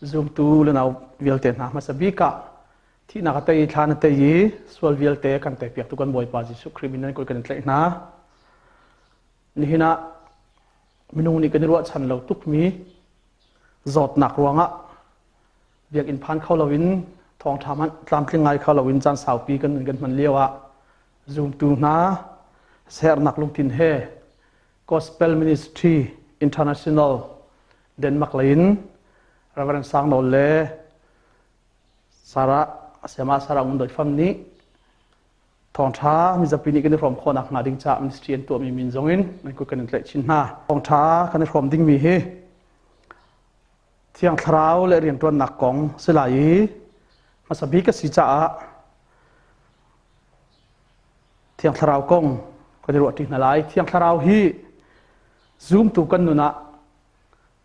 Zumtu le nau vialte hna hmasa bik ah thihnak a tei thlan a tei i sual vialte kan teipiaktu kan Bawipa Jesuh Khrih min nan kut kan in tlaih hna. Nihin ah minung nih kan i ruahchan lo tukmi zawtnak ruangah biakinn phan kho loin thawngṭha hmanh tlamtling ngai kho loin caan saupi kan nun kan hman lio ah zumtu hna sernak lungthin he Gospel Ministry International Denmark lei in Reverend Sang Nawl le Sarah Sayama Sarah Ngun Doi Fam nih thawngṭha mizapi nih kan i hrawm khawhnak hnga ding caah ministry an tuahmi min zong in nan kut kan in tlaih chin hna. Thawngṭha kan i hrawm dingmi hi Thiang Thlarau le rianṭuannak kong si lai i hmasa bik a si caah Thiang Thlarau kong kan i ruahṭi hna lai. Thiang Thlarau hi zumtu kan nun ah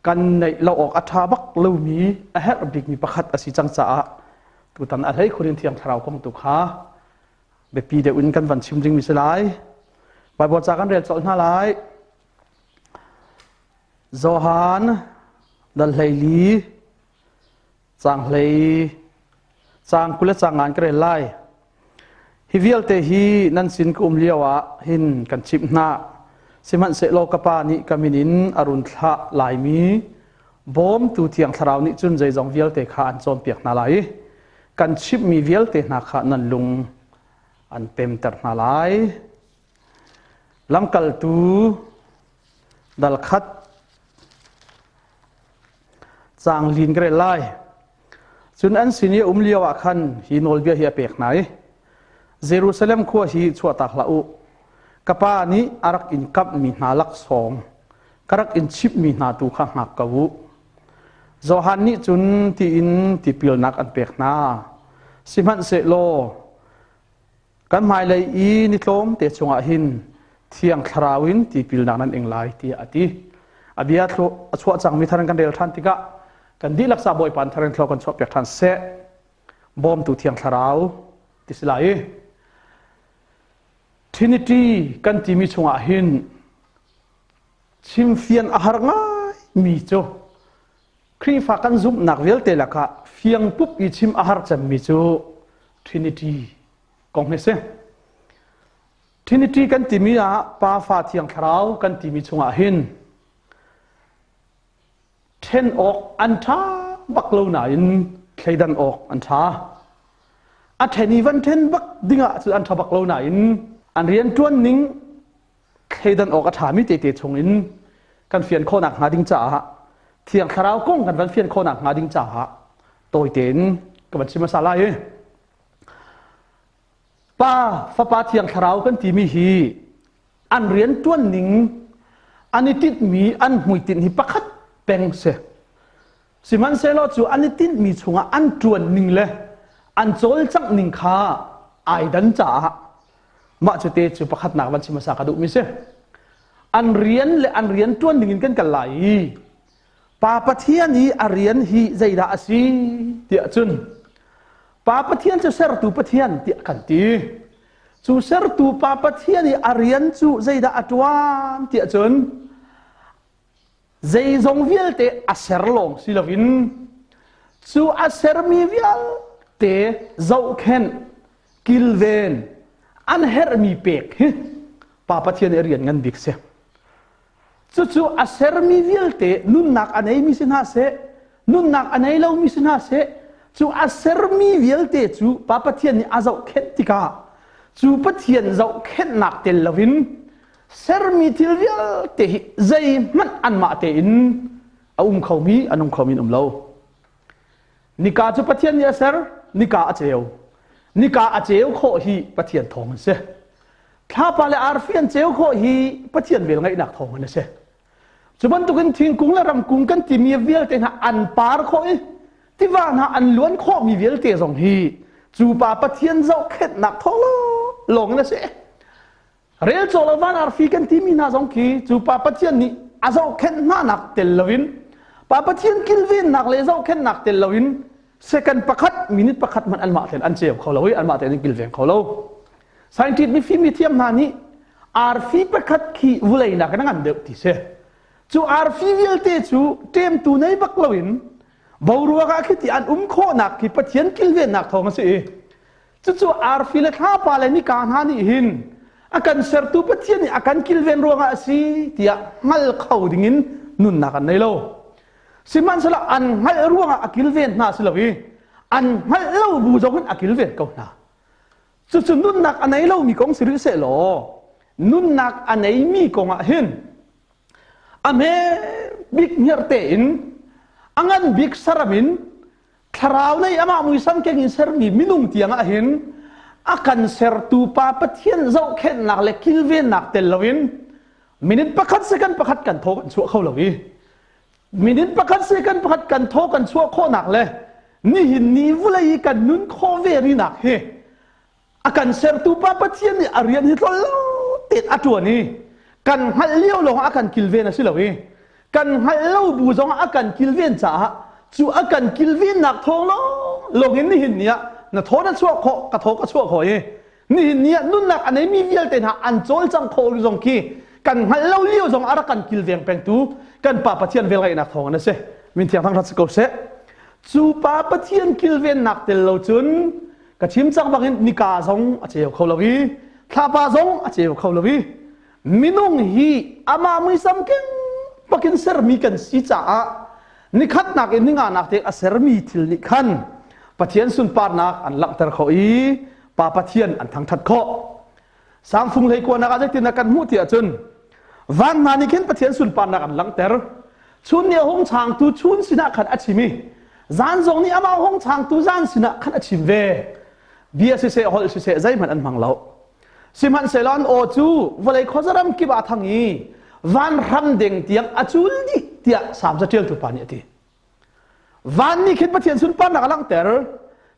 kan neih lo awk a ṭha bak lomi a herh bikmi pakhat a si cang caah tutan a hlei khun in Thiang Thlarau kong tu kha biapi deuh in kan van chim dingmi si lai. Baibal ca kan rel colh hna lai. Johan dal 14 caang hlei caang 20 le caang ngan ka rel lai. Hi vialte hi nan sin ka um lio ah hin kan chimh hna. Sihmanhsehlaw ka Pa nih ka min in a run thlah laimi bawmtu Thiang Thlarau nih cun zeizong vialte kha an cawnpiak hna lai i kan chimhmi vialte hna kha nan lung an pemter hna lai. Lamkaltu dal khat caang lin ka rel lai. Cun an sin i a um lio ah khan hi nawlbia hi a pek hna i Jerusalem khua hi chuahtak hlah u. Ka pa nih a rak in kamhmi hna laksawng ka rak in chimhmi hna tu kha hngak ko u. Johan nih cun tiin tipilnak an pek hna. Sihmanhsehlaw kan hmailei i ni tlawmte chungah hin Thiang Thlarau in tipilnak nan ing lai tiah a ti. A bia a chuah cangmi thar in kan rel ṭhan tikah kan dihlak sa Bawipa thar in thlo kan chuahpiak ṭhan seh. Bawmtu Thiang Thlarau ti si lai i Trinity kan timi chungah hin chimfian a har ngaimi cu Khrihfa kan zumhnak vialte lakah fiang pup i chim a har cemmi cu Trinity kong hi si. Trinity kan timi ah Pa Fa Thiang Thlarau kan timi chungah hin ṭhen awk an ṭha bak lo nain thleidan awk an ṭha. A ṭhen i van ṭhen bak dingah cun an ṭha bak lo nain an rianṭuan ning thleidan awk a ṭhami tete chungin kan fian khawhnak hnga ding caah Thiang Thlarau kong kan van fian khawhnak hnga ding caah tawi tein ka van chim hmasa lai. Pa, Fapa Thiang Thlarau kan timi hi an rian ṭuan ning an i tinhmi an hmuitinh hi pakhat peng si. Sihmanhsehlaw cu an i tinhmi chungah an ṭuan ning le an cawlcangh ning kha ai dan caah mah cu te cu pakhatnak van chim hmasa ka duhmi si. An rian le an rian ṭuan ning in kan kal lai i Pa Pathian i a rian hi zeidah a si tiah cun Pa Pathian cu sertu Pathian tiah kan ti. Cu sertu Pa Pathian i a rian cu zeidah a ṭuan tiah cun zeizong vialte a ser lawng si loin cu a sermi vialte zohkhenh kilven an herhmi pek hi Pa Pathian i a rian ngan bik si. Cucu a sermi vialte nunnak a neimi si hna seh, nunnak a nei lomi si hna seh, cu a sermi vialte cu Pa Pathian nih a zohkhenh tikah cu Pathian zohkhenhnak tel loin sermi thil vialte hi zeihmanh anmah tein a um khomi an um khomi an um lo. Nika cu Pathian nih a ser, nika a ceu. Nika a ceu khawh hi Pathian thawng an si. Thlapa le arfi an ceu khawh hi Pathian vel ngeihnak thawng in a si. Cu bantukin thingkung le ramkung kan timi vialte hna an par khawh i tiva hna an luan khawhmi vialte zong hi cu pa Pathian zohkhenhnak thawng lawng in a si. Rel cawk lo van arfi kan timi hna zong khi cu pa Pathian nih a zohkhenh hna nak tel loin pa Pathian kilvennak le zohkhenhnak tel loin second pakhat minute pakhat hmanh anmah tein an ceu kho lo i anmah tein an kilveng kho lo. Scientist mifim mithiam hna nih arfi pakhat khi vulei nak in a ngan deuh ti si. Cu arfi vialte cu ṭemtu nei bak loin Boruak ah khiti an um khawhnak khi Pathian kilvennak thawng a si i cucu arfi le thlapa le nika hna nih hin a kan sertu Pathian nih a kan kilven ruangah a si tiah hngal kho dingin nunnak an nei lo. Sihmanhsehlaw an hngalh ruangah a kilven hna si lo i an hngalh lo bu zong in a kilven ko hna. Cucu nunnak a nei lomi kong si rih seh law nunnak a neimi kong ah hin a hme bik hngerhte in a ngan bik saram in thlarau nei amah muisam keng in sermi minung tiang ah hin a kan sertu pa Pathian zohkhenhnak le kilvennak tel loin minute pakhat second pakhat kan thaw kan chuah kho lo i minute pakhat second pakhat kan thaw kan chuah khawhnak le nihin ni vulei i kan nun khawh ve rinak hi a kan sertu pa Pathian nih a rian hi tlol lo tein a ṭuan i kan hngalh lio lawng a kan kilven a si lo i kan hngalh lo bu zong a kan kilven caah cu a kan kilvennak thawng lawng lawng in nihin ni ah na thaw na chuah khawh ka thaw ka chuah khawh i nihin ni ah nunnak a neimi vialte hna an cawlcang khawh zong khi kan hngalh lo lio zong a rak kan kilveng pengtu kan pa Pathian velngeihnak thawng in a si min thiang thang rat si ko seh cu pa Pathian kilvennak tel lo cun ka chim cang bangin nika zong a ceu kho lo i thlapa zong a ceu kho lo i minung hi amah muisam keng bakin sermi kan si caah nikhatnak in ninganak te a sermi thil nih khan Pathian sunparnak an langhter khawh i Pa Pathian an thangthat khawh. Sangfung hlei kuanak ah zeitin kan hmuh ti ahcun van hna nih khin Pathian sunparnak an langhter. Chun nih a hung changtu chun sinah khan a chim i zan zong nih amah hung changtu zan sinah khan a chim ve. Bia siseh holh siseh zeihmanh an hmang lo. Sihmanhsehlaw an aw cu vawlei khuazaram kip ah thang i van hram deng tiang a cul dih tiah Salm caṭialtu pa nih a ti. Van nih khin Pathian sunparnak a langhter.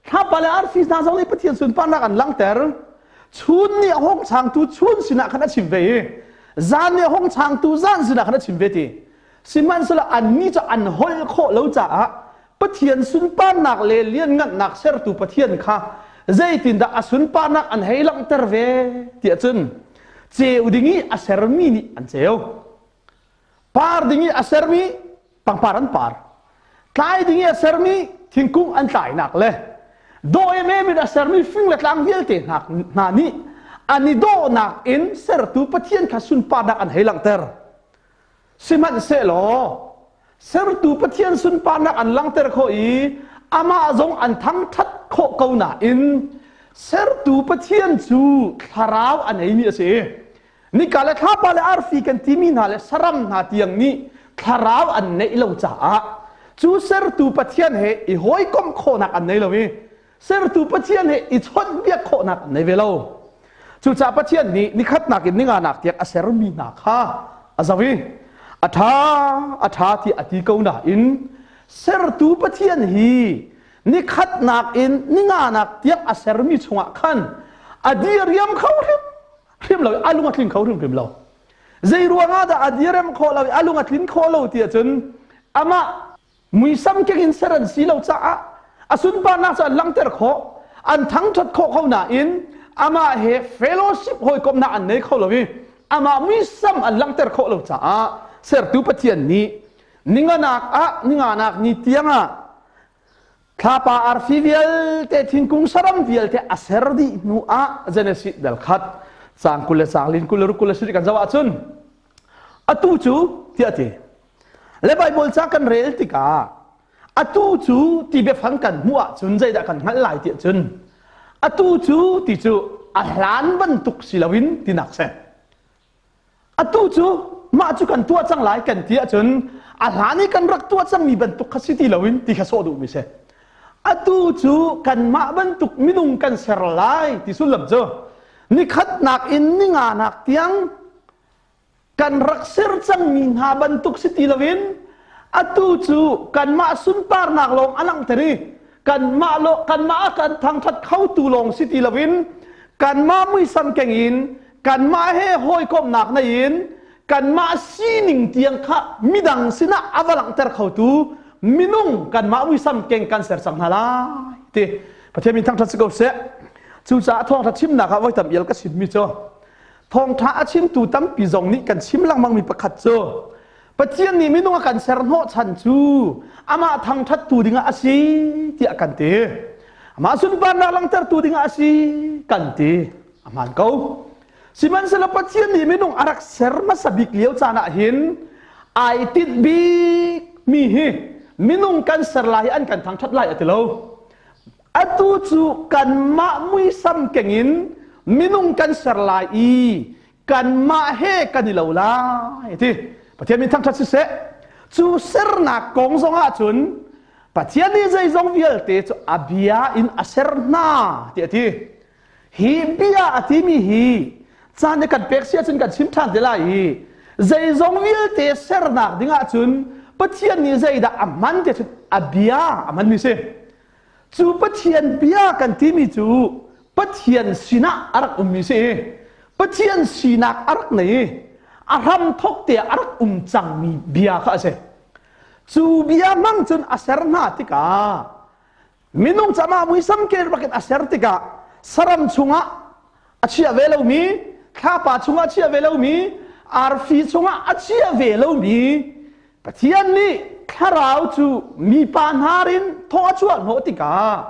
Thlapa le arfi hna zong nih Pathian sunparnak an langhter. Chun nih a hung changtu chun sinah khan a chim ve i zan nih a hung changtu zan sinah khan a chim ve ti. Sihmanhsehlaw annih cu an holh khawh lo caah Pathian sunparnak le lianngannak sertu Pathian kha zeitindah a sunparnak an hei langhter ve tiah cun ceu ding i a sermi nih an ceu. Par ding i a sermi pangpar an par tlai ding i a sermi thingkung an tlainak le dawh emem in a sermi fing le tlang vialte hna nih an i dawhnak in sertu Pathian kha sunparnak an hei langhter sihmanhsehlaw sertu Pathian sunparnak an langhter khawh i amah zong an thangṭhat khawh ko nain sertu Pathian cu thlarau a neimi a si. Nika le thlapa le arfi kan timi hna le saram hna tiang nih thlarau an neih lo caah cu sertu Pathian he i hawikomh khawhnak an nei lo i sertu Pathian he i chawnhbiak khawhnak an nei ve lo. Cucaah Pathian nih nikhatnak in ninganak tiang a sermi hna kha a zoh i a ṭha a ṭha ti a ti ko nain sertu Pathian hi nikhatnak in ninganak tiang a sermi chungah khan a diriam kho hrim hrim lo a lung a tling kho hrimhrim lo zei ruangah dah a direm khawh lo a lung a tlin khawh lo ti ahcun amah muisam keng in ser an si lo caah a sunparnak cu an langhter khawh an thangṭhat khawh ko nain amah he fellowship hawikomhnak an nei kho lo i amah muisam an langhter khawh lo caah sertu Pathian nih ninganak ah ninganak ni tiangah Thlapa arfi vialte thingkung saram vialte a ser dih hnu ah Genesis dal khat caang 20 le caang lin 20 ruk 20 le sarih kan zoh ahcun atu cu tiah ti le Bible ca kan rel tikah atu cu ti biafang kan hmuh ahcun zeidah kan hngalh lai tiah cun atu cu ti cu a hlan bantuk si loin tinak si Atu cu mah cu kan tuah cang lai kan ti ahcun a hlan i kan rak tuah cangmi bantuk kha si ti loin ti kha sawh duhmi si. Atu cu kanmah bantuk minung kan ser lai ti sullam cu nikhatnak in ninganak tiang kan rak ser cangmi hna bantuk si ti loin atu cu kanmah sunparnak lawng a langhter i kanmah lo kanmah a kan thangṭhat khotu lawng si ti loin kanmah muisam keng in kanmah he hawikomhnak nei in kanmah sining tiang kha midang sinah a va langhter khotu minung kanmah muisam keng kan ser cang hna lai ti Pathian min thangṭhat si ko seh. Cucaah thawngṭha chimnak ah voi tam ial ka chimmi cu thawngṭha a chimtu tampi zong nih kan chim lengmangmi pakhat cu. Pathian nih minung a kan ser hnawhchan cu amah thangṭhattu dingah a si tiah kan ti. Amah sunparnak langhtertu dingah a si kan ti. A hmaan ko. Sihmanhsehlaw Pathian nih minung a rak ser hmasa bik lio caan ah hin ai tinh bik mi hi minung kan ser lai i an kan thangṭhat lai a ti lo. Atu cu kanmah muisam kengin minung kan ser lai i kanmah he kan i lo lai ti. Pathian min thangṭhat siseh. Cu sernak kong zongah cun Pathian nih zeizong vialte cu a bia in a ser hna ti a ti. Hi bia a timi hi caan i kan pek si ahcun kan chim ṭhan te lai i zeizong vialte sernak ding ahcun Pathian nih zeidah a hman ti cun a bia a hmanmi si. Cu Pathian bia kan timi cu Pathian sinah a rak ummi si i Pathian sinak a rak nei i a hramthok te a rak um cangmi bia kha a si. Cu bia hmang cun a ser hna tikah minung cama muisam kel bakin a ser tikah saram chungah a chia ve lomi thlapa chungah a chia ve lomi arfi chungah a chia ve lomi Pathian nih thlarau cu mipa hnar in thaw a chuah hnawh tikah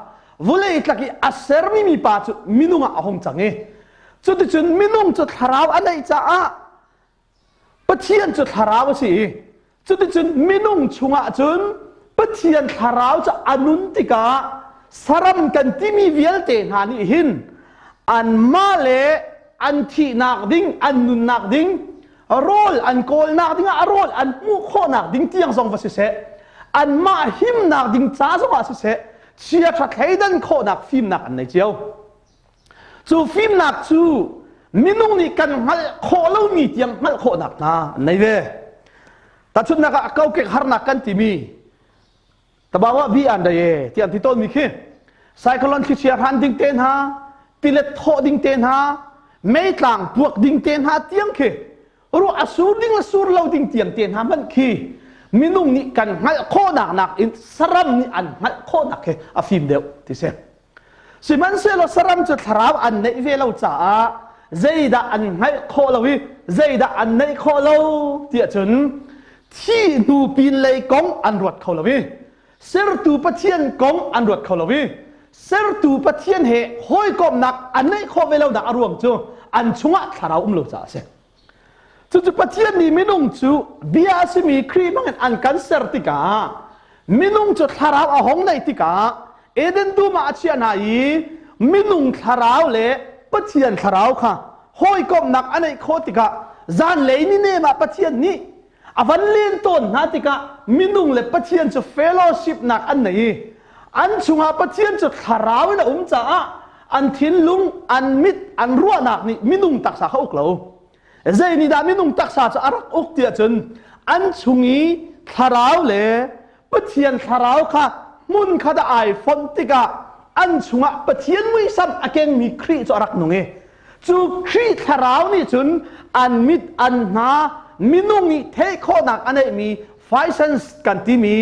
vulei tlak i a sermi mipa cu minung ah a hung cang i cuticun minung cu thlarau a neih caah Pathian cu thlarau a si i cuticun minung chungah cun Pathian thlarau cu a nun tikah saram kan timi vialte hna nih hin anmah le an thihnak ding an nunnak ding rawl an kawlnak dingah a rawl an hmuh khawhnak ding tiang zong va siseh anmah himnak ding ca zongah siseh chiaṭha thleidan khawhnak fimnak an nei cio. Cu fimnak cu minung nih kan hngalh khawh lomi tiang hngalh khawhnak hna an nei ve. Tahchunhnak ah kokek harnak kan timi tabawa bi an dai ti an ti tawnmi khi cyclone thlichia hran ding te hna tilet thawh ding te hna meitlang puak ding te hna tiang khi ruah a sur ding le sur lo ding tiang te hna hmanh khi minung nih kan hngalh khawhnak nakin saram nih an hngalh khawhnak khi a fim deuh ti si. Sihmanhsehlaw saram cu thlarau an neih ve lo caah zeidah an hngalh khawh lo i zeidah an neih khawh lo tiah cun thi hnu pinlei kong an ruat kho lo i sertu Pathian kong an ruat kho lo i sertu Pathian he hawikomhnak an neih khawh ve lonak a ruang cu an chungah thlarau um lo caah a si. Cucu Pathian nih minung cu bia a simi Khrih bangin an kan ser tikah minung cu thlarau a hong neih tikah Eden dum ah a chiah hna i minung thlarau le Pathian thlarau kha hawikomhnak a neih khawh tikah zanlei ni nem ah Pathian nih a van len tawn hna tikah minung le Pathian cu fellowship nak an nei i an chungah Pathian cu thlarau in a um caah an thinlung an mit an ruahnak nih minung taksa kha uk lo zei nih dah minung taksa cu a rak uk tiah cun an chung i thlarau le Pathian thlarau kha hmun khat ah ai fonh tikah an chungah Pathian muisam a kengmi Khrih cu a rak nung i cu Khrih thlarau nih cun an mit an hna minung nih theih khawhnak a neihmi faisans kan timi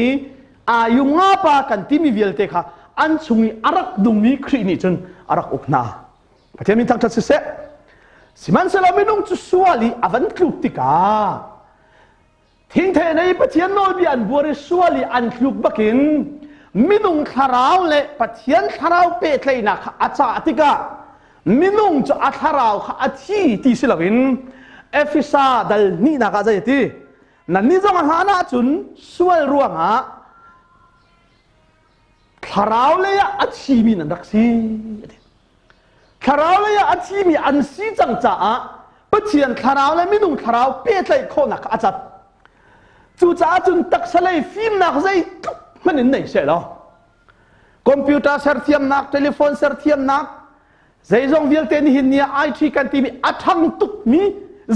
ayunga pa kan timi vialte kha an chung i a rak nungmi Khrih nih cun a rak uk hna. Pathian min thangṭhat siseh. Sihmanhsehlaw minung cu sual i a van tluk tikah Thingthei nei Pathian nawlbia an buar i sual i an tluk bakin minung thlarau le Pathian thlarau pehtlaihnak kha a cah tikah minung cu a thlarau kha a thi ti si loin Efesa dal hnihnak ah zei a ti nannih zong a hlan ahcun sual ruangah thlarau lei ah a thimi nan rak si a ti Thlarau lei ah a thimi an si cang caah Pathian thlarau le minung thlarau pehtlaih khawhnak kha a cat. Cucaah cun taksa lei fimnak zeitluk hmanh in nei seh law computer serthiamnak, telephone serthiamnak, zeizong vialte nihin ni ah IT kan timi a ṭhang tukmi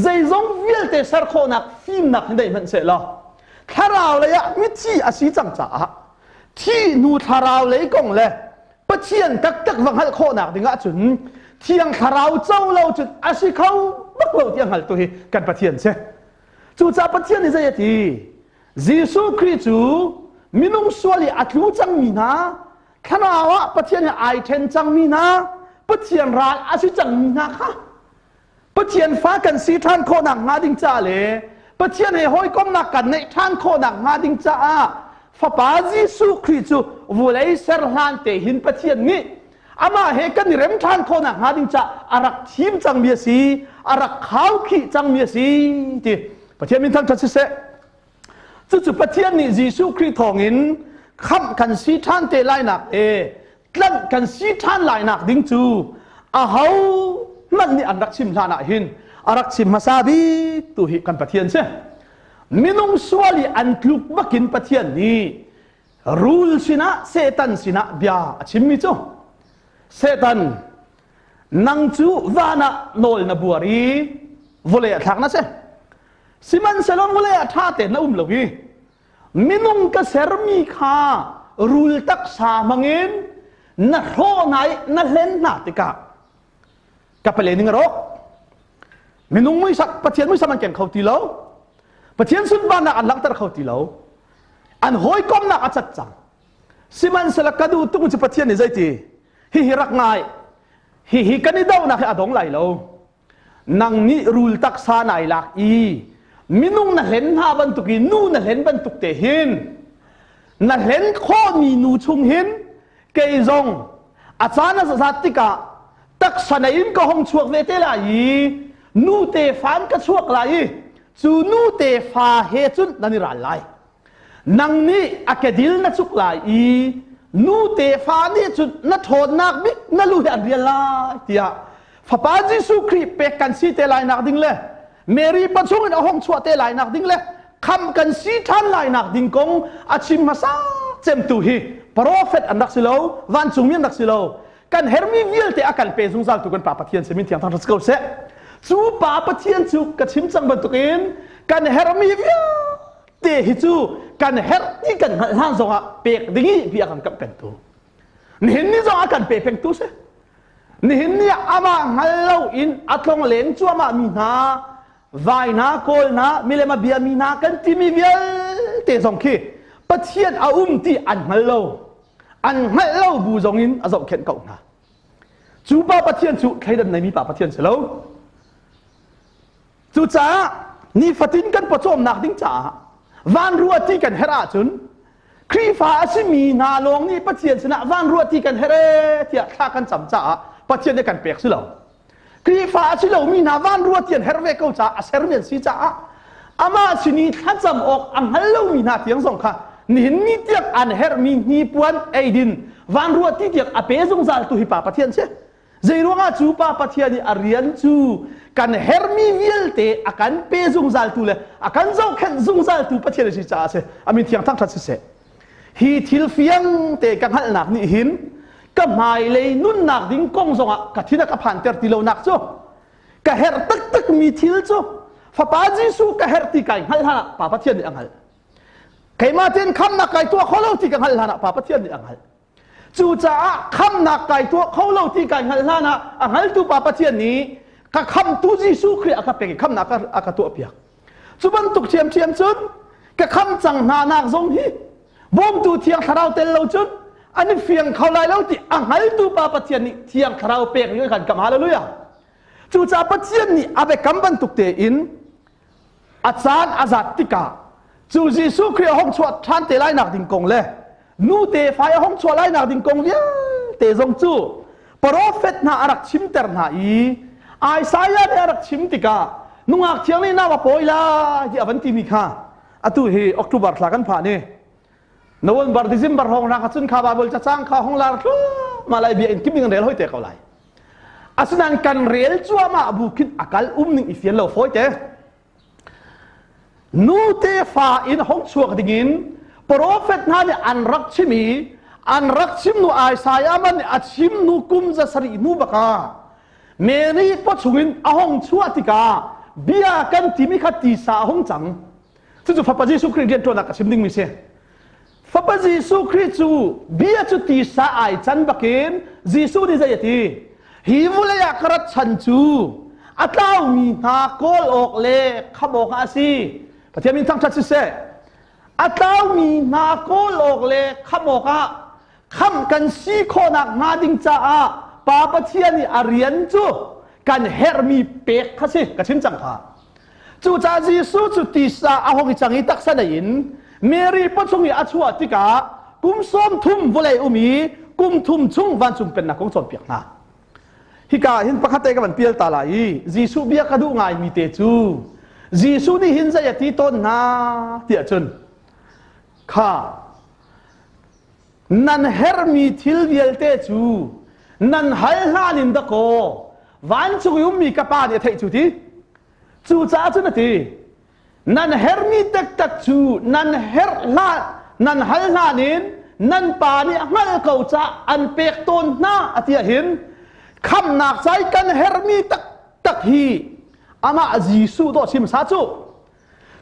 zeizong vialte ser khawhnak fimnak hi nei hmanh seh law thlarau lei ah mithi a si cang caah thi hnu thlarau lei kong le Pathian taktak va hngalh khawhnak ding ahcun Thiang Thlarau co lo cun a si kho bak lo ti a hngaltu hi kan Pathian si. Cucaah Pathian nih zei a ti? Jesuh Khrih cu minung sual i a tlu cangmi hna, thlarau ah Pathian he ai ṭhen cangmi hna, Pathian ral a si cangmi hna kha Pathian fa kan si ṭhan khawhnak hnga ding ca le Pathian he hawikomnak kan neih ṭhan khawhnak hnga ding caah Fapa Jesuh Khrih cu vulei ser hlan te hin Pathian nih amah he kan i rem ṭhan khawhnak hnga ding caah a rak thim cangmi a si, a rak khaukhih cangmi a si ti Pathian min thangṭhat siseh. Cucu Pathian nih Jesuh Khrih thawngin khamh kan si ṭhan te lainak le tlanh kan si ṭhan lainak ding cu aho hmanh nih an rak chim hlan ah hin a rak chim hmasa bik tu hi kan Pathian si. Minung sual i an tluk bakin Pathian nih rul sinah Satan sinah bia a chimmi cu Satan nang cu van ah nawl na buar i vawlei ah thlak na si. Sihmanhsehlaw vawlei ah ṭha tein na um lo i minung ka sermi kha rul taksa hmangin na hrawh hna i na hlen hna tikah ka pale ning a rawk. Minung muisak Pathian muisam an keng kho ti lo. Pathian sunparnak an langhter kho ti lo. An hawikomnak a cat cang. Sihmanhsehlaw ka duh tuk cu Pathian nih zeiti hihi rak ngai hihi kan i dohnak hi a dong lai lo. Nang nih rul taksa nai lak i minung na hlen hna bantuk i nu na hlen bantuk te hin na hlen khawhmi nu chung hin kei zong a caan a zat tikah taksa nei in ka hong chuak ve te lai i nu tefa in ka chuak lai i cu nu tefa he cun nan i ral lai. Nang nih a kedil na cuk lai i nu tefa nih cun na ṭhawnnak bik na lu he an rial lai tiah Fapa Jesuh Khrih pek kan si te lai nak ding le Mary pachung in a hong chuah te lai nak ding le kham kan si ṭhan lai nak ding kong a chim hmasa cemtu hi prophet an rak si lo vancungmi an rak si lo kan hermi vialte a kan pe zungzal tu kan pa Pathian si min thiang thang ko seh cu pa Pathian cu ka chim cang bantukin kan hermi vialte hi cu kan herh ti kan hngalh hlan zongah pek ding i bia kan kamh pengtu nihin ni zong a kan pe pengtu si nihin ni ah amah hngal lo in a tlong leng cuahmah mi hna vai hna kawl hna milem a bia mi hna kan timi vialte zong khi Pathian a um ti an hngal lo an hngalh lo bu zong in a zohkhenh ko hna cu pa Pathian cu thleidan neimi pa Pathian si lo cucaah nifatin kan pawcawmnak ding caah van ruah ti kan herh ahcun Khrihfa a simi hna lawng nih Pathian sinah van ruah ti kan herh ee tiah thla kan cam caah Pathian nih kan pek si lo Khrihfa a si lomi hna van ruat ti an herh ve ko caah a sermi an si caah amah sin i thlacam awk a hngal lomi hna tiang zong kha nihin ni tiang an herhmi hnipuan eidin van ruah ti tiang a pe zungzal tu hi pa Pathian si. Zei ruangah cu pa Pathian i a rian cu kan herhmi vialte a kan pe zungzal tu le a kan zohkhenh zungzal tu Pathian a si caah a si. A min thiang thangṭhat siseh. Hi thil fiang te ka hngalhnak nih hin ka hmailei nunnak ding kong zongah ka thin a ka phanter ti lonak cu ka herh taktakmi thil cu Fapa Jesuh ka herh ti kai hngalh hlan ah Pa Pathian nih a hngalh. Keimah tein khamnak kai tuah kho lo ti ka hngalh hlan ah Pa Pathian nih a hngalh. Cucaah khamnak kai tuah kho lo ti kai hngalh hlan ah a hngaltu Pa Pathian nih ka khamtu Jesuh Khrih a ka pek i khamnak a ka tuahpiak. Cu bantuk ṭhiamṭhiam cun ka kham cang hna nak zong hi bawmtu Thiang Thlarau tel lo cun an i fiang kho lai lo ti a hngaltu Pa Pathian nih Thiang Thlarau pek ning kan kam hallelujah. Cucaah Pathian nih a biakam bantuk tein a caan a zat tikah cu Jesuh Khrih a hong chuah ṭhan te lai nak ding kong le nu tefa a hong chuah lai nak ding kong vialte zong cu profet hna a rak chimter hna i Isaiah nih a rak chim tikah nungak thiang nih nau a pawi lai ti a van timi kha atu hi October thla kan phan i November December hong ra cun kha Bible cacang kha hong lar thluahmah lai bia in kim ding rel hoi te ko lai asinain kan rel cuahmah bu khin a kal um ning i fian lo fawi te Nu tefa in hong chuak dingin profet hna nih an rak chim i an rak chim nu Isaiah man nih a chim nu kum za sarih hnu baka Mary pawchung in a hong chuah tikah bia kan timi kha tisa a hung cang. Cucu Fapa Jesuh Khrih rianṭuannak a chim dingmi si. Fapa Jesuh Khrih cu bia cu tisa ai can bakin Jesuh nih zei a ti? Hi vulei ah ka rat chan cu a tlaumi hna kawl awk le khamh awk ah a si. Pathian min thangṭhat siseh. A tlaumi hna kawl awk le khamh awkah khamh kan si khawhnak hnga ding caah Pa Pathian i a rian cu kan herhmi pek kha si ka chim cang kha. Cucaah Jesuh cu tisa a hung i cang i taksa nei in Mary pawchung i a chuah tikah kum 30 vawlei um i kum thum chung vancung pennak kong cawnpiak hna. Hika hin pakhat te ka van pial ta lai i Jesuh bia ka duh ngaimi te cu Jesuh nih hin zei a ti tawn hna tiah cun kha nan herhmi thil vialte cu nan hal hlan in dakaw vancung i ummi ka pa nih a theih cu ti. Cucaah cun a ti, nan herhmi taktak cu nan herh hlan nan hal hlan in nan pa nih a hngalh ko caah an pek tawn hna a ti ahhin khamnak ca i kan herhmi taktak hi amah Jesuh dawh chim sa cu.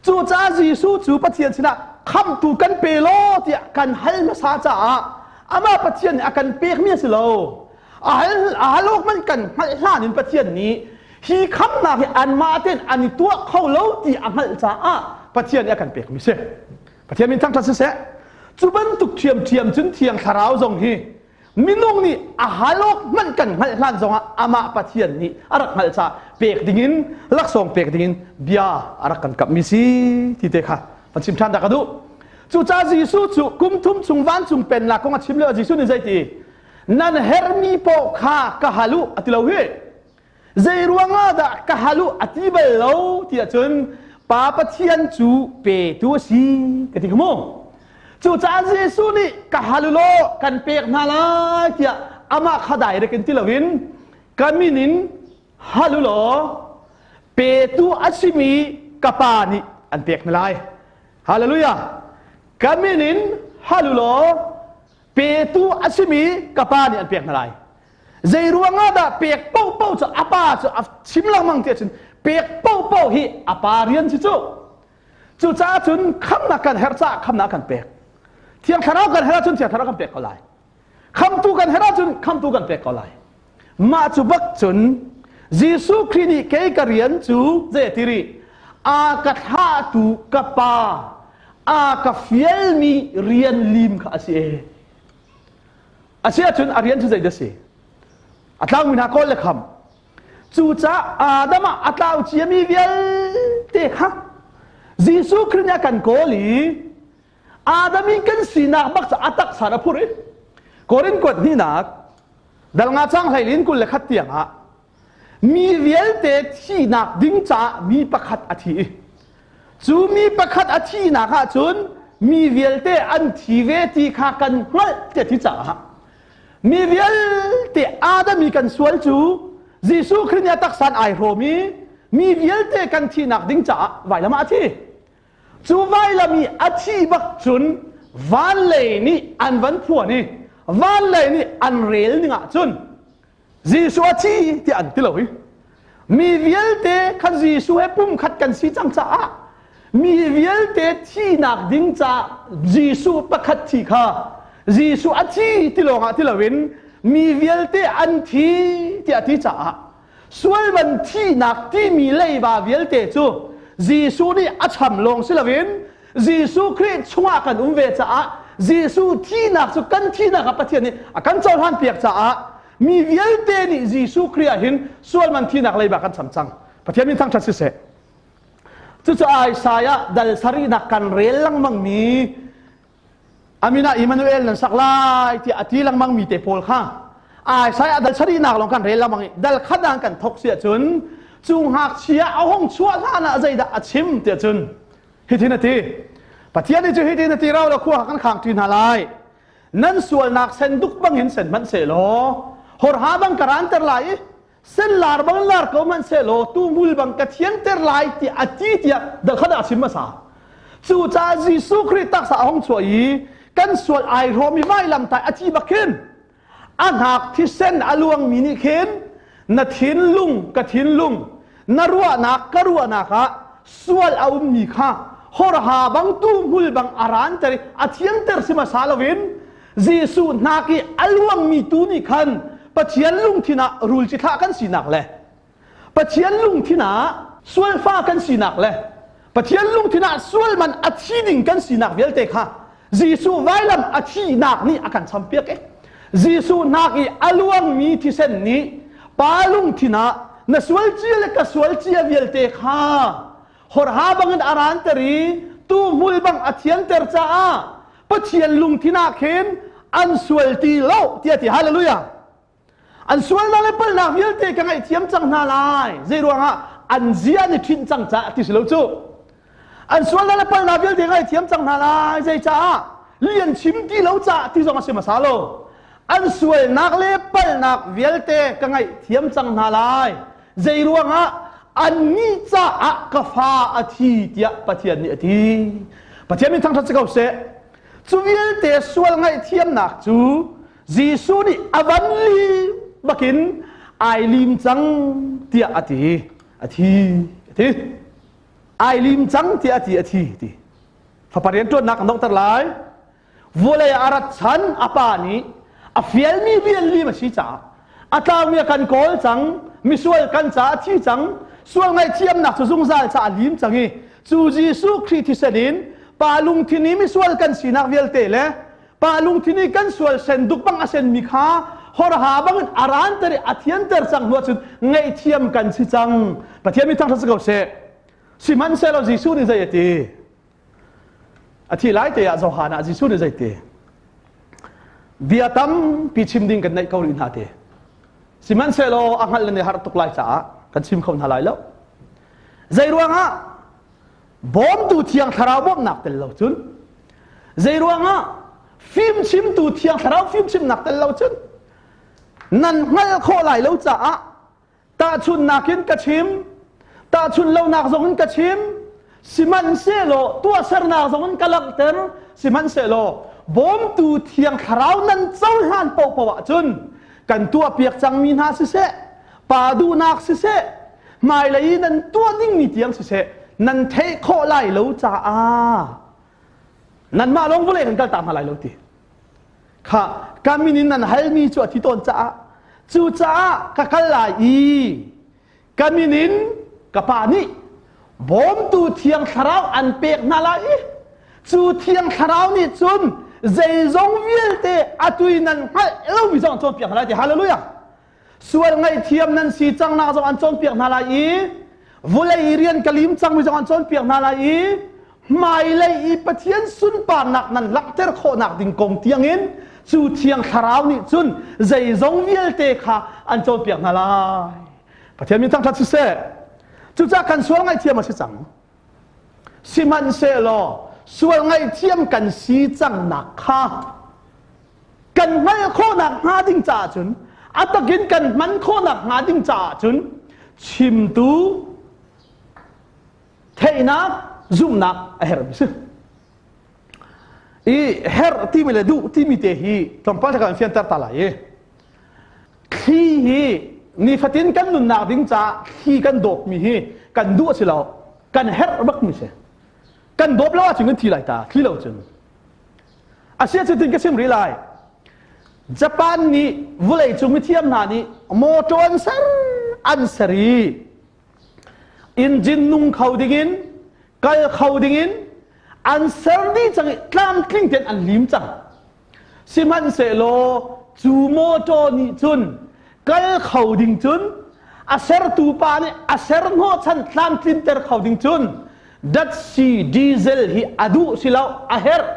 Cucaah Jesuh cu Pathian sinah khamtu kan pe law tiah kan hal hmasa caah amah Pathian nih a kan pekmi a si lo. A hal a hal awk hmanh kan hngalh hlan in Pathian nih hi khamnak hi anmah tein an i tuah kho lo ti a hngalh caah Pathian nih a kan pekmi si. Pathian min thangṭhat siseh. Cu bantuk ṭhiamṭhiam cun Thiang Thlarau zong hi minung nih a hal awk hmanh kan hngalh hlan zongah amah Pathian nih a rak hngalh caah pek dingin laksawng pek dingin bia a rak kan kamhmi si ti te kha van chim ṭhan dah ka duh. Cucaah Jesuh cu kum thum chung vancung pennak kong a chim lio Jesuh nih zeiti nan herhmi paoh kha ka hal u a ti lo hi. Zei ruangah dah ka hal u a ti bal lo ti ahcun Pa Pathian cu petu a si ka ti kha mu. Cucaah Jesuh nih ka hal u law kan pek hna lai tiah amah kha direct in ti loin ka min in hal u law petu a simi ka Pa nih an pek hna lai. Hallelujah! Ka min in hal u law petu a simi ka Pa nih an pek hna lai. Zei ruangah dah pek paohpaoh cu a pa cu a chim lengmang ti ahcun pek paohpaoh hi a pa rian si cu. Cucaah cun khamnak kan herh caah khamnak kan pek. Thiang Thlarau kan herh ahcun Thiang Thlarau kan pek ko lai. Khamtu kan herh ahcun khamtu kan pek ko lai. Mah cu bak cun Jesuh Khrih nih kei ka rian cu zei a ti rih? A ka thlahtu ka pa a ka fialmi rian lim kha a si e. A si ahcun a rian cu zeidah a si? A tlaumi hna kawl le kham. Cucaah Adam ah a tlau ciami vialte kha Jesuh Khrih nih a kan kawl i Adam in kan sinak bak cu a taksa a phur i Korin kuat hnihnak dal nga cang hlei in 21 tiang ah mi vialte thihnak ding caah mi pakhat a thi i cu mi pakhat a thihnak ah cun mi vialte an thi ve ti kha kan hngalh ti a ti caah mi vialte Adam i kan sual cu Jesuh Khrih nih a taksa ai hrawm i mi vialte kan thihnak ding caah vailam ah a thi. Cu vailam i a thi bak cun van lei nih an van phuan i van lei nih an rel ning ah cun Jesuh a thi tiah an ti lo i mi vialte kha Jesuh he pumkhat kan si cang caah mi vialte thinak ding caah Jesuh pakhat thi kha Jesuh a thi ti lawngah ti loin mi vialte an thi tiah ti caah sual man thihnak timi leiba vialte cu Jesuh nih a cham lawng si loin Jesuh Khrih chungah kan um ve caah Jesuh thihnak cu kan thihnak ah Pathian nih a kan cohlan piak caah mi vialte nih Jesuh Khrih ah hin sual man thihnak leiba kan cham cang. Pathian min thangṭhat siseh. Cucaah Isaiah dal sarihnak kan rel lengmang mi Amina Emmanuel nan sak lai tiah a ti lengmang mi te pawl kha Isaiah dal sarihnak lawng kan rel lengmang i dal khat ah kan thok si ahcun cu ngakchia a hung chuah hlan ah zeidah a chim tiah cun hitin a ti Pathian nih cu hitin a ti rau la khua kan khang ṭi hna lai nan sualnak sen duk bangin sen hmanh sehlaw horha bang ka ranter lai i sen lar bang lar ko hmanh sehlaw tuhmul bang ka thianter lai tiah a ti tiah dal khat ah a chim hmasa cucaah Jesuh Khrih taksa a hung chuah i kan sual ai hrawm i vailamtai a thi bak khin a hnak thisen a luangmi nih khin na thinlung ka thinlung na ruahnak ka ruahnak ah sual a ummi kha horha bang tuhmul bang a ranter i a thianter si hmasa loin Jesuh hnak i a luangmi tu nih khan Pathian lungthin ah rul ci thlah kan sinak le Pathian lungthin ah sualfa kan sinak le Pathian lungthin ah sual man a thi ding kan sinak vialte kha Jesuh vailam a thihnak nih a kan champiak i Jesuh hnak i a luangmi thisen nih pa lungthin ah na sual cia le ka sual cia vialte kha. Horha bangin a ranter i tuhmul bang a thianter caah Pathian lungthin ah khin an sual ti lo tiah ti. Hallelujah. An sualnak le palhnak vialte ka ngaihthiam cang hna lai. Zei ruangah an zia an i ṭhinh cang caah ti si lo cu. An sualnak le palhnak vialte ka ngaihthiam cang hna lai. Zeicaah lian chim ti lo caah ti zong a si hmasa lo. An sualnak le palhnak vialte ka ngaihthiam cang hna lai. Zei ruangah annih caah ka fa a thi tiah Pathian nih a ti. Pathian min thangṭhat si ko seh. Cu vialte sual ngaihthiamnak cu Jesuh nih a van lim bakin ai lim cang tiah a ti. A thi. A thi. Ai lim cang tiah a ti. A thi. Ti. Fapa rianṭuannak kan donghter lai. Vawlei ah a rat chan a pa nih a fialmi rian lim a si caah a tlaumi a kan kawl cang, misual kan caah a thi cang, sual ngaihthiamnak cu zungzal caah a lim cang i cu Jesuh Khrih thisen in pa lungthin i misual kan sinak vialte le pa lungthin i kan sual sen duk bang a senmi kha horha bangin a ranter i a thianter cang hnu ahcun ngaihthiam kan si cang. Pathian mi thangṭhat si ko seh. Sihmanhsehlaw Jesuh nih zei a ti? A thi lai te ah Johan ah Jesuh nih zei ti? Bia tampi chim ding kan neih ko rih hna te. Sihmanhsehlaw a hngalh le har tuk lai caah kan chim kho hna lai lo. Zei ruangah bawmtu thiang thlarau bawmhnak tel lo cun zei ruangah fimchimtu thiang thlarau fimchimnak tel lo cun nan hngalh khawh lai lo caah Tahchunhnak in ka chim, tahchunh lonak zong in ka chim, sihmanhsehlaw tuahsernak zong in ka langhter, sihmanhsehlaw bawmtu thiang thlarau nan cohlan paohpaoh ahcun kan tuahpiak cangmi hna siseh, pa duhnak siseh, hmailei i nan tuah dingmi tiang siseh, nan theih khawh lai lo caah nanmah lawng vawlei kan kaltak hna lai lo ti. Kha ka min in nan halmi cu a thi tawn caah cucaah ka kal lai i ka min in ka pa nih bawmtu thiang thlarau an pek hna lai i cu thiang thlarau nih cun zeizong vialte atu i nan hngalh lomi zong an cawnpiak hna lai ti. Hallelujah. Sual ngaihthiam nan si cangnak zong an cawnpiak hna lai i vulei i rian ka lim cangmi zong an cawnpiak hna lai i hmailei i Pathian sunparnak nan langhter khawhnak ding kong tiangin cu thiang thlarau nih cun zeizong vialte kha an cawnpiak hna lai. Pathian min thangṭhat siseh. Cucaah kan sual ngaihthiam a si cang. Sihmanhsehlaw sual ngaihthiam kan si cangnak kha kan hngalh khawhnak hnga ding caah cun a takin kan hman khawhnak hnga ding caah cun chimtu theihnak zumhnak a herhmi si. I herh timi le duh timi te hi tlawmpal kan fianter ta lai i thli hi nifatin kan nunnak ding caah thli kan dawpmi hi kan duh a si lo, kan herh bakmi si. Kan dawp lo ahcun kan thi lai ta, thli lo cun. Asia cu tin ka chim rih lai. Japan nih vawlei cung mithiam hna nih motor an ser an ser i engine nung kho dingin kal kho dingin an ser dih cang i tlamtling tein an lim cang. Sihmanhsehlaw cu motor nih cun kal kho ding cun a sertu pa nih a ser hnawhchan tlamtlinter kho ding cun datsi diesel hi a duh si lo, a herh,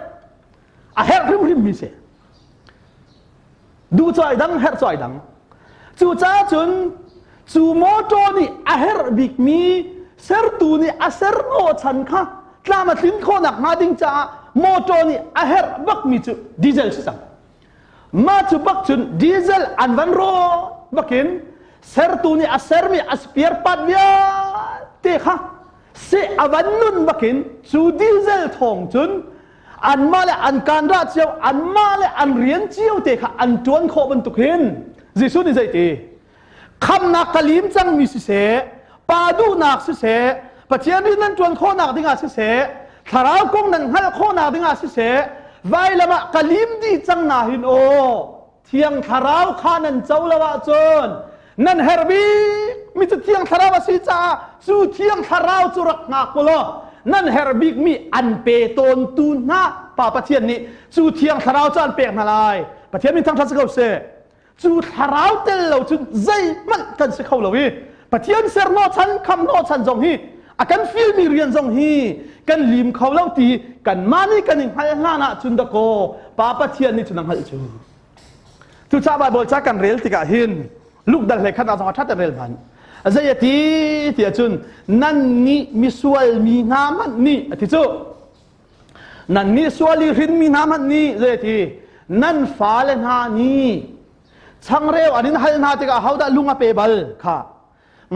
a herh hrimhrim mi si. Duh cu ai dang, herh cu ai dang. Cucaah cun cu motor nih a herh bikmi sertu nih a ser hnawhchan kha tlam a tlin khawhnak hnga ding caah motor nih a herh bakmi cu diesel si cang. Mah cu bak cun diesel an van rawt bakin sertu nih a sermi a spare part vialte kha seh a van nun bakin cu diesel thawng cun anmah le an kanra cio, anmah le an rian cio te kha an ṭuan khawh bantuk hin Jesuh nih zeiti khamnak ka lim cangmi siseh, pa duhnak siseh, Pathian rian nan ṭuan khawhnak dingah siseh, thlarau kong nan hngalh khawhnak dingah siseh, vailam ah ka lim dih cang na hin aw thiang thlarau kha nan co lo ahcun nan herh bik mi cu thiang thlarau a si caah cu thiang thlarau cu rak hngak u law nan herh bik mi an pe tawntu hna Pa Pathian nih cu thiang thlarau cu an pek hna lai. Pathian min thangṭhat si ko seh. Cu thlarau tel lo cun zeihmanh kan si kho lo i Pathian ser hnawhchan kham hnawhchan zong hi A kan filmi rian zong hi kan lim kho lo ti kanmah nih kan i hngalh hlan ah cun dakaw Pa Pathian nih cun a hngalh cu. Cucaah Baibal ca kan rel tikah hin Luke dal hlei khat ah zong a ṭhat rel hmanh. Zei a ti ti ahcun nan nih misual mi hna hmanh nih a ti cu. Nan nih sual i hrinmi hna hmanh nih zei a ti nan fale hna nih changreu an in hal hna tikah ahodah lung a pe bal kha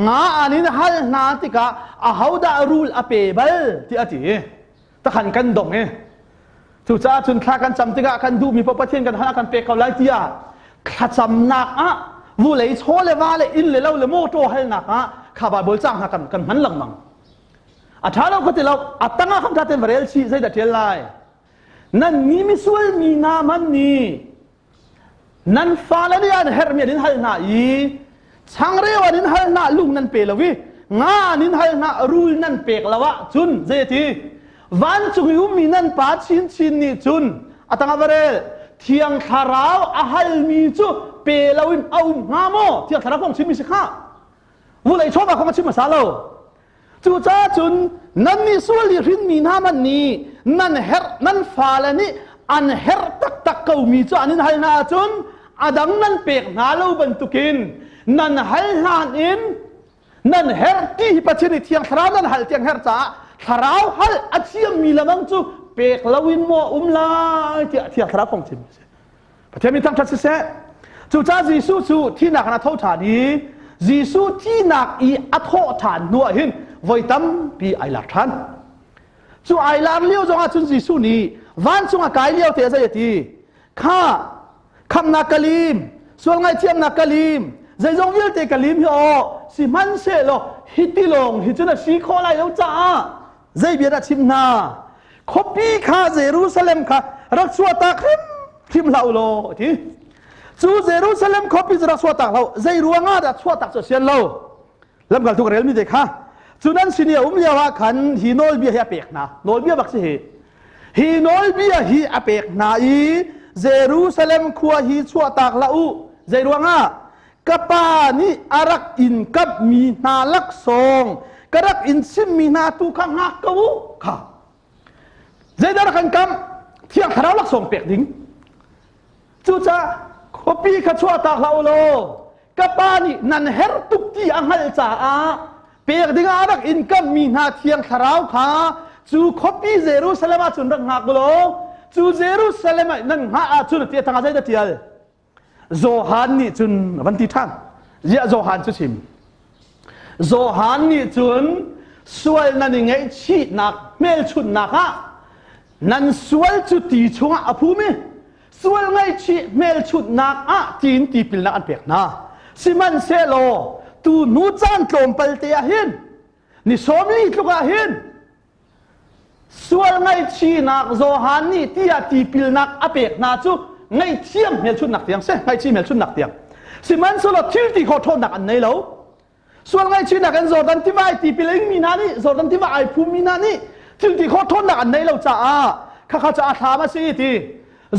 nga an in hal hna tikah ahodah rul a pe bal ti a ti takhan kan dong i cucaah cun thla kan cam tikah kan duhmi paoh Pathian kan hal kan pek ko lai tiah thlacamnak ah vulei chaw le va le inn le lo le mawṭaw halnak ah kha Baibal caang hna kan hman lengmang a ṭha lo ka ti lo a tangah khan ṭha tein va rel chih zeidah ṭial lai nan mi misual mi hna man nih Nan fale nih an herhmi an in hal hna i changreu an in hal hna lung nan pe lo i nga an in hal hna rul nan pek lo ahcun zeiti vancung i ummi nan pa chinchin nih cun a tang ah va rel thiang thlarau a halmi cu pe loin a um hnga maw thiang thlarau kong chimmi si kha vulei chawva kong a chim hmasa lo Cucaah cun nannih sual i hrinmi hna hmanh nih nan herh nan fale nih an herh taktak komi cu an in hal hna ahcun a dang nan pek hna lo bantukin nan hal hlan in nan herh ti hi Pathian nih Thiang Thlarau nan hal tiang herh caah Thlarau hal a thiammi lamang cu pek loin maw um lai tiah Thiang Thlarau kong chim a si. Pathian min thangṭhat siseh. Cucaah Jesuh cu thihnak in a tho ṭhan i Jesuh thihnak i a thawh ṭhan hnuah hin voi tampi ai lar ṭhan. Cu ai lar lio zongah cun Jesuh nih vancung a kai lio te zei a ti? Kha khamnak ka lim, sual ngaihthiamnak ka lim, zeizong vialte ka lim hi aw sihmanhsehlaw hiti lawng hi cun a si khawh lai lo caah zei bia dah chim hna khuapi kha Jerusalem kha rak chuahtak hrimhrim hlah u law ti cu Jerusalem khuapi cu rak chuahtak hlah zei ruangah dah chuahtak cu sian lo lamkaltu ka relmi te kha cu nan sin i a um lio ah khan hi nawlbia hi a pek hna nawlbia bak si hi hi nawlbia hi a pek hna i Jerusalem khua hi chuahtak hlah u zei ruangah ka pa nih a rak in kamhmi hna laksawng ka rak in chimmi hna tu kha hngak ko u kha zeidah rak kan kamh thiang thlarau laksawng pek ding cucaah khuapi kha chuahtak hlah u law ka pa nih nan herh tuk ti a hngalh caah pek ding ah rak in kamhmi hna thiang thlarau kha cu khuapi Jerusalem ah cun rak hngak u law cu Jerusalem ah nan hngah ahcun ti a tangah zeidah tial Johan nih cun a van ti ṭhan. Ziah Johan cu chim. Johan nih cun sual nan i ngaihchihnak hmelchunhnak ah nan sual cu ti chungah a phum i sual ngaihchih hmelchunhnak ah tiin tipilnak an pek hna. Sihmanhsehlaw tu hnu caan tlawmpal te ah hin ni 40 tluk ah hin Sual ngaihchihnak Johan nih tiah tipilnak a pek hna cu ngaihthiam hmelchunhnak tiang si, ngaihchih hmelchunhnak tiang. Sihmanhsehlaw thil ti khawh ṭhawnnak an nei lo. Sual ngaihchihnak in Jordan tiva ai tipil ingmi hna nih Jordan tiva ai phummi hna nih thil ti khawh ṭhawnnak an nei lo caah khakha cu a thlam a si ti.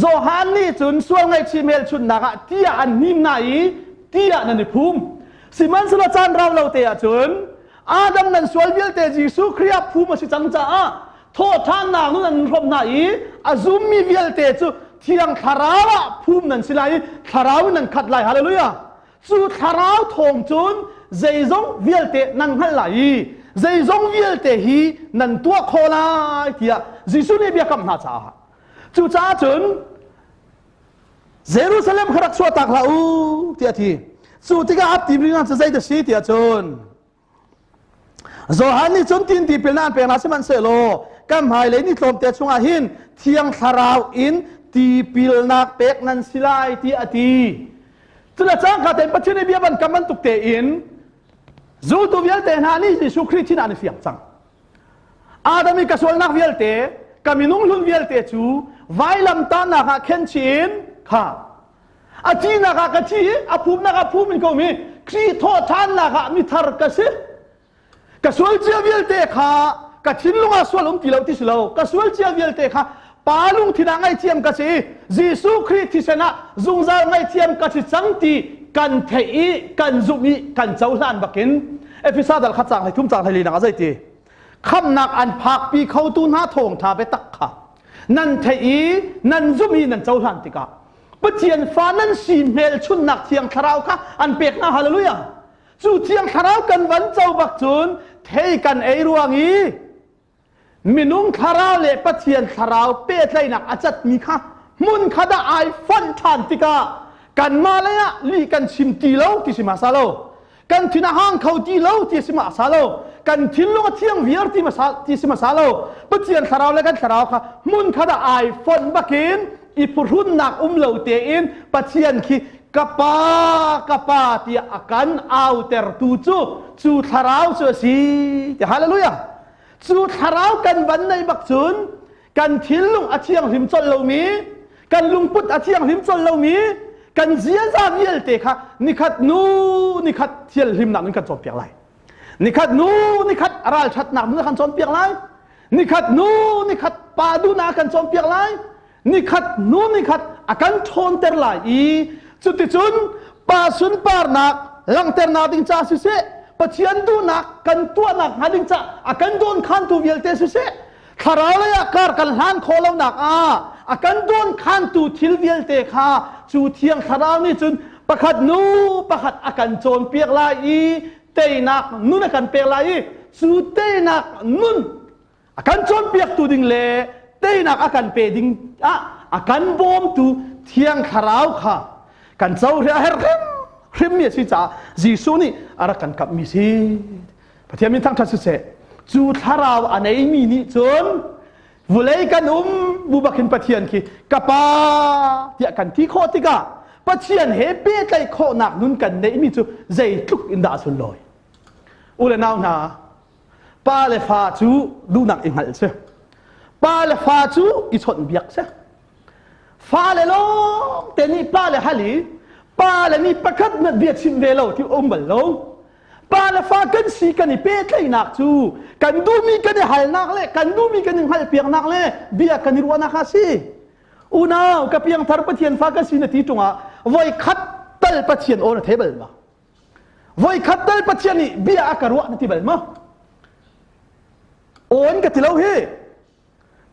Johan nih cun sual ngaihchih hmelchunhnak ah tiah an hnim hna i tiah nan i phum. Sihmanhsehlaw caan rau lo te ahcun Adam nan sual vialte Jesuh Khrih ah phum a si cang caah thawhṭhannak nun an hrawmh hna i a zummi vialte cu thiang thlarau ah phum nan si lai i thlarau in nan khat lai hallelujah cu thlarau thawng cun zeizong vialte nan hngalh lai i zeizong vialte hi nan tuah khawh lai tiah Jesuh nih biakam hna caah cucaah cun Jerusalem kha rak chuahtak hlah u tiah a ti. Cu tikah a tim ring cu zei si tiah cun Johan nih cun tin tipil an pek hna sihmanhsehlaw kan hmailei ni tlawmte chungah hin thiang thlarau in tipilnak pek nan si lai tiah a ti. Cula cangka tein Pathian nih bia ban kam bantuk tein zultu vialte hna nih Jesuh Khrih thin an i fiang cang. Adam i ka sualnak vialte, ka minung hlun vialte cu vailamtahnak ah khen chin kha a thihnak ah ka thi i a phumnak ah phum in ka um i Khrih thawhṭhannak ah mithar ka si. Ka sual cia vialte kha ka thinlung ah sual um ti lo ti si lo. Ka sual cia vialte kha Pa lungthin ah ngaihthiam ka si i Jesuh Khrih thisen ah zungzal ngaihthiam ka si cang ti kan theih i kan zumh i kan cohlan bakin Efesa dal khat cang hlei thum cang hlei li nak ah zeiti? Khamnak an phakpi khotu hna thawngṭha biatak kha nan theih i nan zumh i nan cohlan tikah Pathian fa nan si hmelchunhnak Thiang Thlarau kha an pek hna. Hallelujah! Cu Thiang Thlarau kan van co bak cun thei kan ei ruang i minung thlarau le Pathian thlarau pehtlaihnak a catmi kha hmun khat ah ai fonh ṭhan tikah kanmah lei ah lih kan chim ti lo ti si ma sa lo, kan thin a hang kho ti lo ti si ma sa lo, kan thinlung a thiang viar ti ma sa ti si ma sa lo. Pathian thlarau le kan thlarau kha hmun khat ah ai fonh bakin i phuhrunnak um lo tein Pathian khi ka pa, ka pa tiah a kan autertu cu cu thlarau cu a si ti. Hallelujah! Cu thlarau kan van nei bak cun kan thinlung a thianghlim colh lomi, kan lungput a thianghlim colh lomi, kan ziaza vialte kha nikhat nu nikhat thianghlimnak in kan cawnpiak lai, nikhat nu nikhat ralṭhatnak nun kan cawnpiak lai, nikhat nu nikhat pa duhnak kan cawnpiak lai, nikhat hnu nikhat a kan ṭhawnter lai i cuticun pa sunparnak langhternak ding ca siseh, Pathian duhnak kan tuahnak hnga ding ca a kan dawnkhantu vialte siseh, thlarau lei ah kar kan hlan khawh lonak ah a kan dawnkhantu thil vialte kha cu Thiang Thlarau nih cun pakhat nu pakhat a kan cawnpiak lai i teinak nun a kan pek lai i cu teinak nun a kan cawnpiaktu ding le teinak a kan pe ding ah a kan bawmtu Thiang Thlarau kha kan cohre a herh hrim hrimmi a si caah Jesuh nih a rak kan kamhmi si. Pathian min thangṭhat siseh. Cu thlarau a neimi nih cun vulei kan um bu bakin Pathian khi ka pa tiah kan ti khawh tikah Pathian he pehtlaih khawhnak nun kan neihmi cu zeitluk in dah a sunlawi. U le nau hna, pa le fa cu duhnak i hngalh si, pa le fa cu i chawnh biak si. Fa le lawng te nih pa le hal i pa le nih pakhat na bia chim ve lo ti um bal lo. Pa le fa kan si, kan i pehtlaihnak cu kan duhmi kan i halnak le kan duhmi kan i hngalhpiaknak le bia kan i ruahnak a si. Unau, ka piangthar, Pathian fa ka si na ti ṭungah voi khat tal Pathian aw na thei bal ma? Voikhat tal Pathian nih bia a ka ruah na ti bal maw? Awn ka ti lo hi.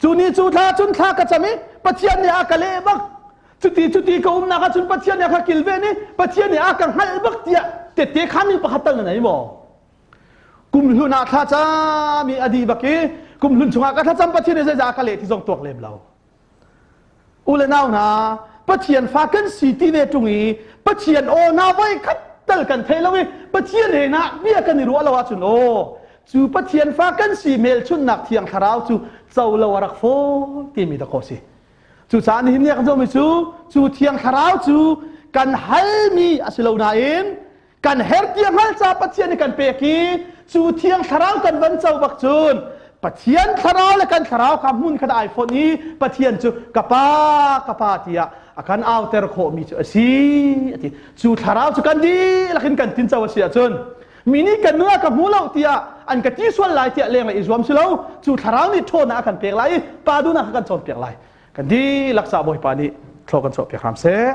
Cu ni cu thla cun thla ka cam i Pathian nih a ka leh bak. Cuti cuti ka umnak ahcun Pathian nih a ka kilven i Pathian nih a ka hngalh bak tiah tette khan pakhat tal na nei maw? Kum hlun ah thla cam i a dih bak i kum hlun chungah ka thlacam Pathian nih zeizah a ka leh ti zong tuak lem lo. U le nau hna, Pathian fa kan si ti ve ṭung i Pathian aw hna voi khat tal kan thei lo i Pathian he na bia kan i ruah lo ahcun aw cu Pathian fa kan si hmelchunhnak Thiang Thlarau cu co lo a rak fawn timi dakaw si. Cucaah nihin ni kan zohmi cu cu Thiang Thlarau cu kan halmi a si lo nain kan her ti hngal ca Pathian nih kan pek i cu Thiang Thlarau kan van co bak cun Pathian thlarau le kan thlarau kha hmun khat ai fonh i Pathian cu ka pa, ka pa tiah a kan auter khawhmi cu a si a ti. Cu thlarau cu kan dihlak in kan tinco a si ahcun mi nih kan nun ah ka hmu lo tiah an ka ti sual lai tiah leng le i zuam si lo, cu thlarau nih ṭhawnnak a kan pek lai i pa duhnak kha kan cawnpiak lai. Kan dihlak ca Bawipa nih thlaw kan chuahpiak hram seh.